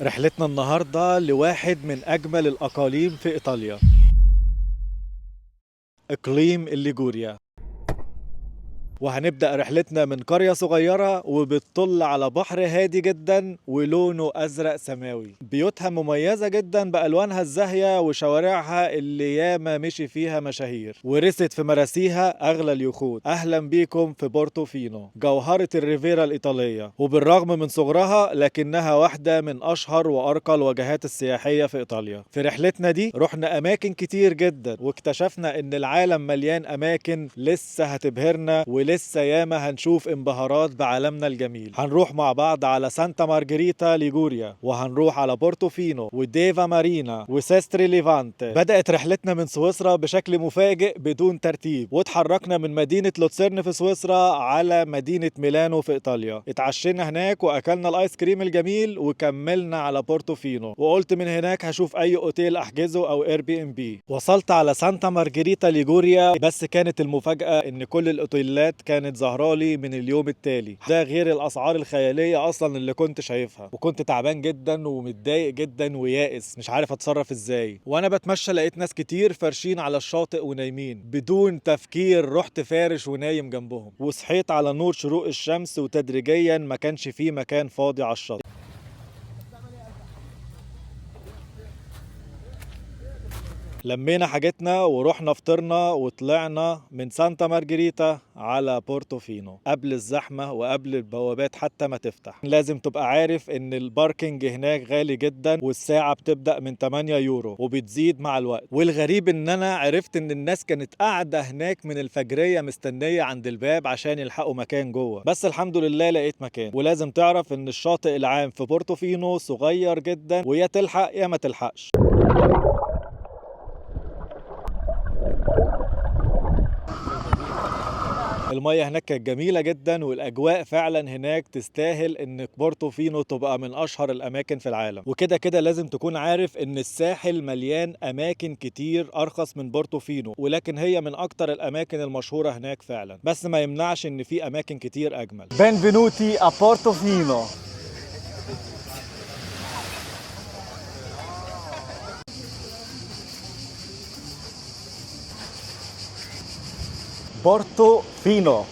رحلتنا النهاردة لواحد من أجمل الأقاليم في إيطاليا، إقليم الليغوريا. وهنبدأ رحلتنا من قرية صغيرة وبتطل على بحر هادي جدا ولونه أزرق سماوي. بيوتها مميزة جدا بألوانها الزاهية وشوارعها اللي ياما مشي فيها مشاهير ورست في مراسيها أغلى اليخوت. أهلا بيكم في بورتوفينو، جوهرة الريفيرا الإيطالية، وبالرغم من صغرها لكنها واحدة من أشهر وأرقى الوجهات السياحية في إيطاليا. في رحلتنا دي رحنا أماكن كتير جدا واكتشفنا إن العالم مليان أماكن لسه هتبهرنا ولسه ياما هنشوف انبهارات بعالمنا الجميل. هنروح مع بعض على سانتا مارجريتا ليجوريا، وهنروح على بورتوفينو وديفا مارينا وسيستري ليفانتي. بدأت رحلتنا من سويسرا بشكل مفاجئ بدون ترتيب، واتحركنا من مدينة لوتسيرن في سويسرا على مدينة ميلانو في إيطاليا. اتعشينا هناك وأكلنا الآيس كريم الجميل وكملنا على بورتوفينو، وقلت من هناك هشوف أي أوتيل أحجزه أو Airbnb. وصلت على سانتا مارجريتا ليجوريا، بس كانت المفاجأة إن كل الأوتيلات كانت ظاهرالي من اليوم التالي، ده غير الأسعار الخيالية أصلا اللي كنت شايفها. وكنت تعبان جدا ومتضايق جدا ويائس، مش عارف أتصرف إزاي. وأنا بتمشى لقيت ناس كتير فارشين على الشاطئ ونايمين، بدون تفكير رحت فارش ونايم جنبهم. وصحيت على نور شروق الشمس، وتدريجيا ما كانش فيه مكان فاضي على الشاطئ. لمينا حاجتنا ورحنا فطرنا وطلعنا من سانتا مارجريتا على بورتوفينو قبل الزحمة وقبل البوابات حتى ما تفتح. لازم تبقى عارف ان ال parking هناك غالي جدا، والساعة بتبدأ من 8 يورو وبتزيد مع الوقت. والغريب ان انا عرفت ان الناس كانت قاعدة هناك من الفجرية مستنية عند الباب عشان يلحقوا مكان جوه، بس الحمد لله لقيت مكان. ولازم تعرف ان الشاطئ العام في بورتوفينو صغير جدا، ويا تلحق يا ما تلحقش. المية هناك كانت جميلة جدا، والأجواء فعلا هناك تستاهل إن بورتوفينو تبقى من أشهر الأماكن في العالم. وكده كده لازم تكون عارف إن الساحل مليان أماكن كتير أرخص من بورتوفينو، ولكن هي من أكتر الأماكن المشهورة هناك فعلا، بس ما يمنعش إن في أماكن كتير أجمل. Benvenuti a Portofino. بورتوفينو.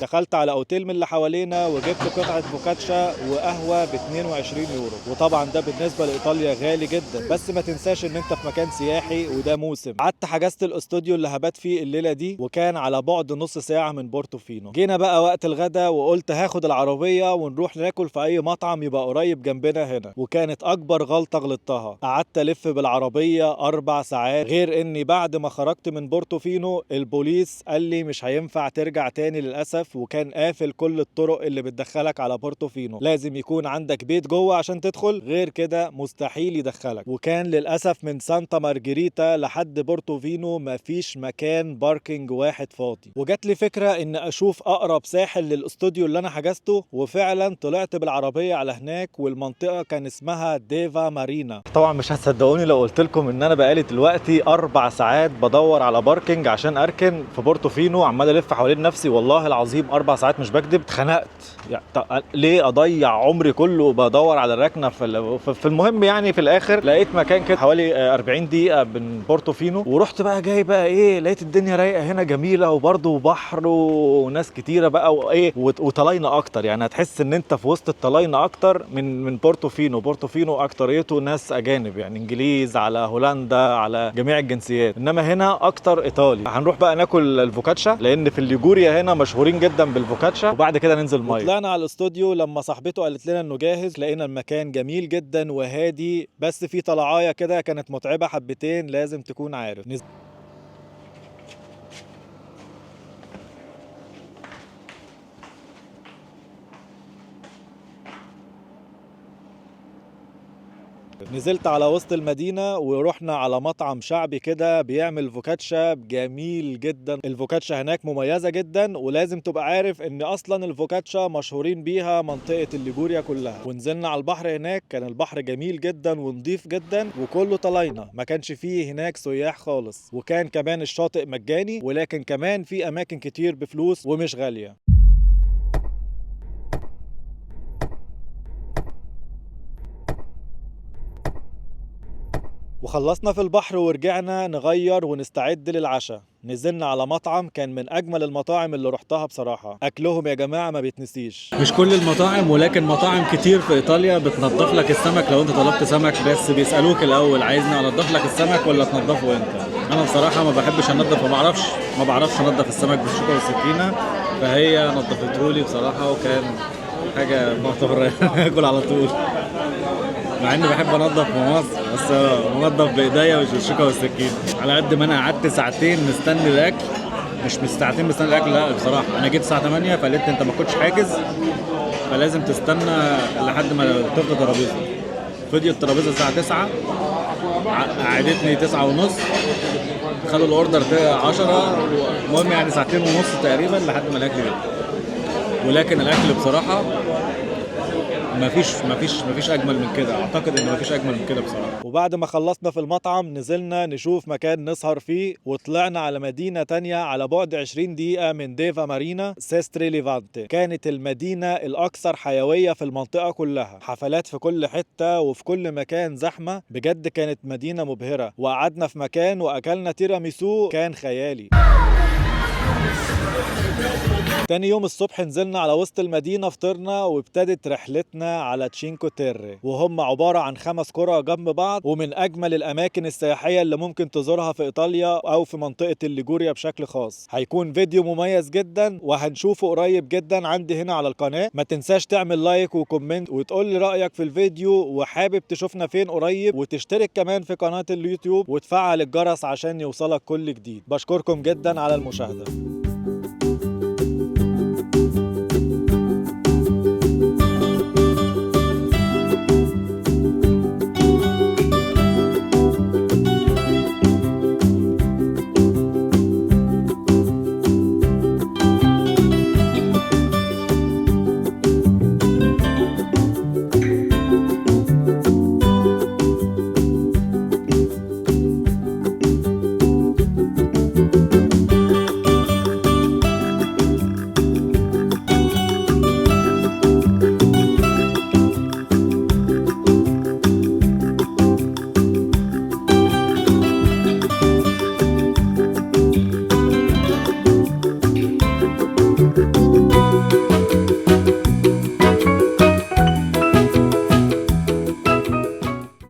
دخلت على اوتيل من اللي حوالينا وجبت قطعة فوكاتشا وقهوة ب 22 يورو، وطبعا ده بالنسبة لإيطاليا غالي جدا، بس ما تنساش ان انت في مكان سياحي وده موسم. قعدت حجزت الاستوديو اللي هبات فيه الليلة دي، وكان على بعد نص ساعة من بورتوفينو. جينا بقى وقت الغدا وقلت هاخد العربية ونروح ناكل في اي مطعم يبقى قريب جنبنا هنا، وكانت اكبر غلطة غلطتها. قعدت الف بالعربية 4 ساعات، غير اني بعد ما خرجت من بورتوفينو البوليس قال لي مش هينفع ترجع تاني للأسف، وكان قافل كل الطرق اللي بتدخلك على بورتوفينو. لازم يكون عندك بيت جوه عشان تدخل، غير كده مستحيل يدخلك. وكان للأسف من سانتا مارجريتا لحد بورتوفينو مفيش مكان parking واحد فاضي. وجات لي فكرة ان اشوف اقرب ساحل للاستوديو اللي انا حجزته، وفعلا طلعت بالعربية على هناك، والمنطقة كان اسمها ديفا مارينا. طبعا مش هتصدقوني لو قلت لكم ان انا بقالي دلوقتي 4 ساعات بدور على parking عشان اركن في بورتوفينو، عمال الف حوالين نفسي والله العظيم 4 ساعات مش بكذب. اتخنقت يعني، ليه اضيع عمري كله بدور على الركنه في المهم يعني في الاخر لقيت مكان كده حوالي 40 دقيقة من بورتوفينو، ورحت بقى جاي بقى ايه، لقيت الدنيا رايقة هنا جميلة، وبرده بحر وناس كتيرة بقى وايه وطلاينه اكتر، يعني هتحس ان انت في وسط الطلاينه اكتر من بورتوفينو. بورتوفينو اكتريته ناس اجانب، يعني انجليز على هولندا على جميع الجنسيات، انما هنا اكتر ايطالي. هنروح بقى ناكل الفوكاتشا لان في الليجوريا هنا مشهورين جدا بالفوكاتشا، وبعد كده ننزل مية. طلعنا على الاستوديو لما صاحبته قالت لنا انه جاهز، لقينا المكان جميل جدا وهادي، بس في طلعايه كده كانت متعبة حبتين لازم تكون عارف. نزلت على وسط المدينة ورحنا على مطعم شعبي كده بيعمل فوكاتشا جميل جدا. الفوكاتشا هناك مميزة جدا، ولازم تبقى عارف ان اصلا الفوكاتشا مشهورين بيها منطقة الليجوريا كلها. ونزلنا على البحر هناك، كان البحر جميل جدا ونضيف جدا وكله طلاينة، ما كانش فيه هناك سياح خالص، وكان كمان الشاطئ مجاني، ولكن كمان في اماكن كتير بفلوس ومش غالية. وخلصنا في البحر ورجعنا نغير ونستعد للعشاء. نزلنا على مطعم كان من اجمل المطاعم اللي رحتها بصراحة، اكلهم يا جماعة ما بيتنسيش. مش كل المطاعم ولكن مطاعم كتير في ايطاليا بتنظف لك السمك لو انت طلبت سمك، بس بيسالوك الاول عايزني انضف لك السمك ولا تنضفه انت. انا بصراحة ما بحبش انضف، ما بعرفش انضف السمك بالشوكة والسكينة، فهي نظفته لي بصراحة وكان حاجة معتبره اكل على طول، مع اني بحب انضف في مصر بس انضف بايديا مش بالشوكة والسكينة. على قد ما انا قعدت ساعتين مستني الاكل، مش ساعتين مستني الاكل، لا بصراحة انا جيت الساعة 8 فقالت لي انت ما كنتش حاجز فلازم تستنى لحد ما تفضى ترابيزة. فضيت الترابيزة الساعة 9، قعدتني 9 ونص، خدوا ال order 10، المهم يعني ساعتين ونص تقريبا لحد ما الاكل جه. ولكن الاكل بصراحة مفيش اجمل من كده، اعتقد ان مفيش اجمل من كده بصراحة. وبعد ما خلصنا في المطعم نزلنا نشوف مكان نسهر فيه، وطلعنا على مدينة تانية على بعد 20 دقيقة من ديفا مارينا، سيستري ليفانتي. كانت المدينة الأكثر حيوية في المنطقة كلها، حفلات في كل حتة وفي كل مكان زحمة، بجد كانت مدينة مبهرة. وقعدنا في مكان وأكلنا تيراميسو كان خيالي. تاني يوم الصبح نزلنا على وسط المدينة، فطرنا وابتدت رحلتنا على تشينكو تيري، وهم عبارة عن 5 قرى جنب بعض، ومن أجمل الأماكن السياحية اللي ممكن تزورها في إيطاليا أو في منطقة الليجوريا بشكل خاص. هيكون فيديو مميز جدا وهنشوفه قريب جدا عندي هنا على القناة. ما تنساش تعمل like و comment وتقول لي رأيك في الفيديو، وحابب تشوفنا فين قريب، وتشترك كمان في قناة اليوتيوب وتفعل الجرس عشان يوصلك كل جديد. بشكركم جدا على المشاهدة.